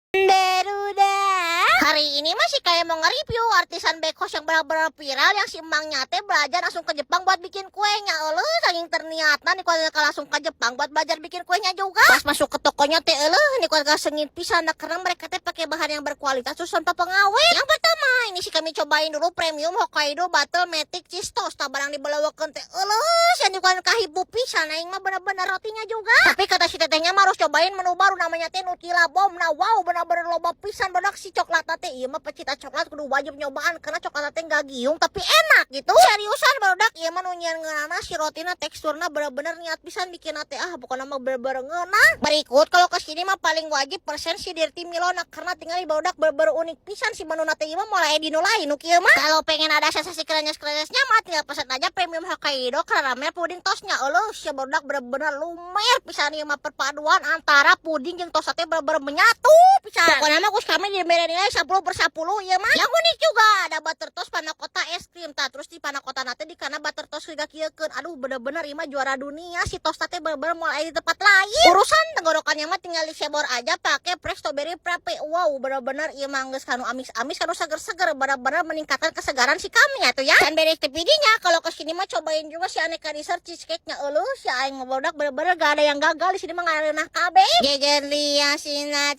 Barudak. Hari ini masih kayak mau nge-review artisan bakehouse yang benar-benar viral yang si emangnya teh belajar langsung ke Jepang buat bikin kuenya. Euleuh, saking terniatna nih kalau langsung ke Jepang buat belajar bikin kuenya juga. Pas masuk ke tokonya teh, euleuh, nih keluarga sengit pisan nah, karena mereka teh pakai bahan yang berkualitas terus tanpa pengawet. Yang pertama, ini sih kami cobain dulu premium Hokkaido Butter Matic Cheese Toast. Tah, barang dibelewekeun teh, euleuh, yang dikuan kahibu pisan aing mah, bener-bener rotinya juga. Tapi kata si tetehnya mah harus cobain menu baru, namanya teh Nutella Bomb. Nah, wow, bener-bener loba pisan badak si coklat teh. Ieu mah pecinta coklat kudu wajib nyobaan karena coklat teh nggak giung tapi enak gitu. Seriusan, barudak, ieu mah nu nyieun ngeunana si rotina, teksturna bener-bener niat pisan bikin teh, ah, pokoknya mah bener-bener ngeunah. Berikut, kalau kesini mah paling wajib pesen si Dirty Milona karena tinggal barudak bener-bener unik pisan si menu teh, ieu mah mulai di nu lain nu kieu mah. Kalau pengen ada sensasi krenyes-krenyesnya mah tinggal pesan aja premium Hokkaido caramel puding toastnya. Euleuh, si barudak, bener-bener lumer pisan ieu mah, perpaduan antara puding jeung toast teh bener-bener menyatu pisan. Pokoknya mah kus kami diberi nilai 10 per 10 ya mah. Yang unik juga ada butter toast panna cotta es krim. Tah, terus di panna cotta nate di kana butter toast juga kieukeun. Aduh, bener-bener ieu mah juara dunia si toast teh, bener-bener mulai di tempat lain. Urusan tenggorokannya mah tinggal disebor aja pakai fresh strawberry frappe. Wow, bener-bener ieu mah geus kanu amis-amis kanu seger-seger, bener-bener meningkatkan kesegaran si kami ya tuh ya. Dan beres TPD-nya, kalau kesini mah cobain juga si aneka dessert cheesecake-nya. Euleuh, si aing mah barudak bener-bener gak ada yang gagal di sini mah, ngareunah kabeh. Jejer lia sina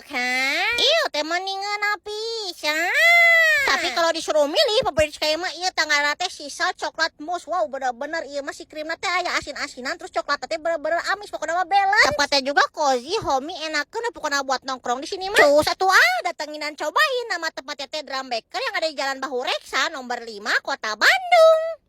kan. Ieu teh mendingan pisan. Tapi kalau disuruh milih favorit kayak mah ieu tanggal teh sisa coklat mousse. Wow, bener-bener ieu mah si krimna teh aya asin-asinan, terus coklat teh bener-bener amis, pokoknya mah balance. Tempatnya juga cozy, homey, enakeun pokoknya buat nongkrong di sini mah. Tuh satu ah, datengin dan cobain, nama tempatnya teh Drum Baker yang ada di Jalan Bahureksa nomor 5, Kota Bandung.